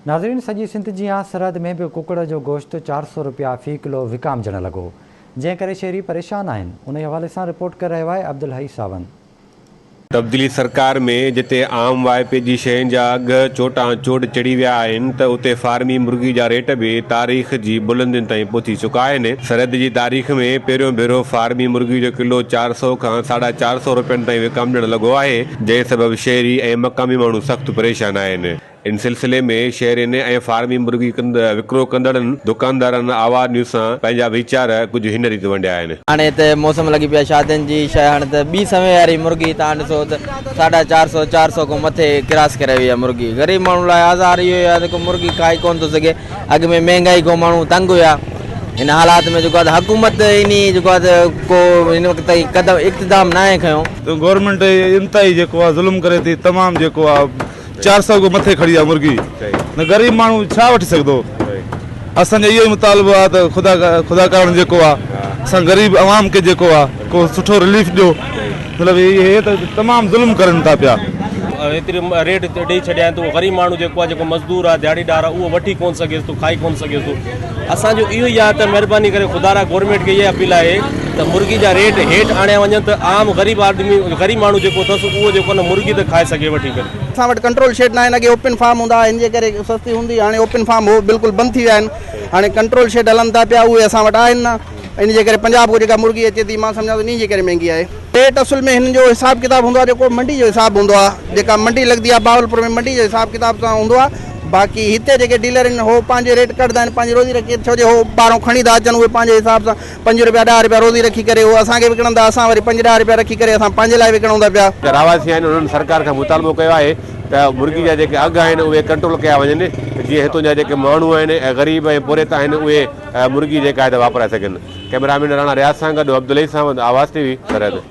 ناظرين سڄي سنڌ جيان سرحد ۾ به ڪڪڙ جو گوشت 400 رپيا في ڪلو وڪامجڻ لڳو، جنهن ڪري شهري پريشان آهن. انهي حوالي سان رپورٽ ڪري رهيو آهي عبدالحئي ساوند. تبديلي سرڪار ۾ جتي عام واهپي جي شين جا اگهه چوٽان چوٽ چڙهي ويا آهن ته اتي فارمي مرغي جا ريٽ به تاريخ جي بلندين تائين پهچي چڪا آهن. سرحد جي تاريخ ۾ پهريون ڀيرو فارمي مرغي جو ڪلو 400 کان ساڍا 400 رپين تائين وڪامجڻ لڳو آهي، جنهن سبب شهري ۽ مقامي ماڻهو سخت پريشان آهن. ان سلسلي ۾ شهرين ۽ فارمي مرغي وڪرو ڪندڙن دڪاندارن آواز نيوز سان پنهنجا ويچار ڪجهه هن ريت ونڊيا آهن. هاڻي ته موسم لڳي پئي آهي شادين جي شيء هاڻي ته ٻي سوين واري مرغي تان ڏسو ته ساڍا چار سو چار سو کان مٿي ڪراس ڪري وئي آهي مرغي غريب ماڻهو لاء آزار اهو ئي آهي ته ڪو مرغي کائي ڪونه ٿو سگهي اڳ ۾ مهنگائي کان ماڻهو تنگ هيا هن حالات ۾ جيڪو آهي ته حڪومت انهي جيڪو آهي ته ڪو هن وقت تائين قدم اقتدام ناهي کنيو. ته گورنمينٽ انتهائي جيڪو آهي ظلم ڪري ٿي تمام جيڪو آهي 400 کان مٿي کڙي آ مرغي نه غريب ماڻهو ڇا وٺي سگهندو اسان جو اهو ئي مطالبو آ ته خدا خدا ڪارڻ جيڪو آ اسان غريب عوام کي جيڪو آ ڪو سٺو رليف ڏيو مطلب هي ته تمام ظلم ڪرن ٿا پيا. ايتري ريٽ ڏئي ڇڏيا آهن ته اهو غريب ماڻهو جيڪو آهي جيڪو مزدور آهي دهاڙي دار آهي اهو وٺي ڪونه سگهيس ٿو کائي ڪونه سگهيس ٿو اسان جو اهو ئي آهي ته مهرباني ڪري خدا را گورنمينٽ کي اها اپيل آهي ته مرغي جا ريٽ هيٺ آڻيا وڃن ته عام غريب آدمي غريب ماڻهو جيڪو اٿس اهو جيڪو نه مرغي ته کائي سگهي وٺي ڪري. اسان وٽ ڪنٽرول شيڊ ناهن اڳي اوپن فارم هوندا هئا ان جي ڪري سستي هوندي هاڻي اوپن فارم هو بلڪل بند ٿي ويا آهن هاڻي ڪنٽرول شيڊ هلن ٿا پيا اهي اسان وٽ آهن نه ان جي ڪري پنجاب کان جيڪا مرغي اچي ٿي مان سمجهان ٿو انهي جي ڪري مهنگي آهي. ريٽ اصل ۾ هنن جو حساب ڪتاب هوندو آهي جيڪو منڊي جو حساب هوندو آهي جيڪا منڊي لڳندي آهي بهاولپور ۾ منڊي جو حساب ڪتاب سان هوندو آهي باقي هتي جيڪي ڊيلر آهن هو پنهنجي ريٽ ڪڍندا آهن پنهنجي روزي رکي ڇو جو هو ٻاهرون کڻي ٿا اچن اهي پنهنجي حساب سان پنج روپيا ڏهه روپيا روزي رکي ڪري اهو اسان کي وڪڻن ٿا اسان وري پنج ڏهه روپيا رکي ڪري اسان پنهنجي لاء وڪڻون ٿا پيا. جيڪي رهواسي آهن انهن سرڪار کان مطالبو ڪيو آهي ته مرغي جا جيڪي اگهه آهن اهي ڪنٽرول ڪيا وڃن ته جيئن هتون جا جيڪي ماڻهو آهن ۽ غريب ۽ پورهيت آهن اهي مرغي جيڪا آهي ته واپرائي سگهن. ڪئميرامين راڻا رياض سان گڏ عبدالحئي ساوند، آواز ٽي وي، سرحد.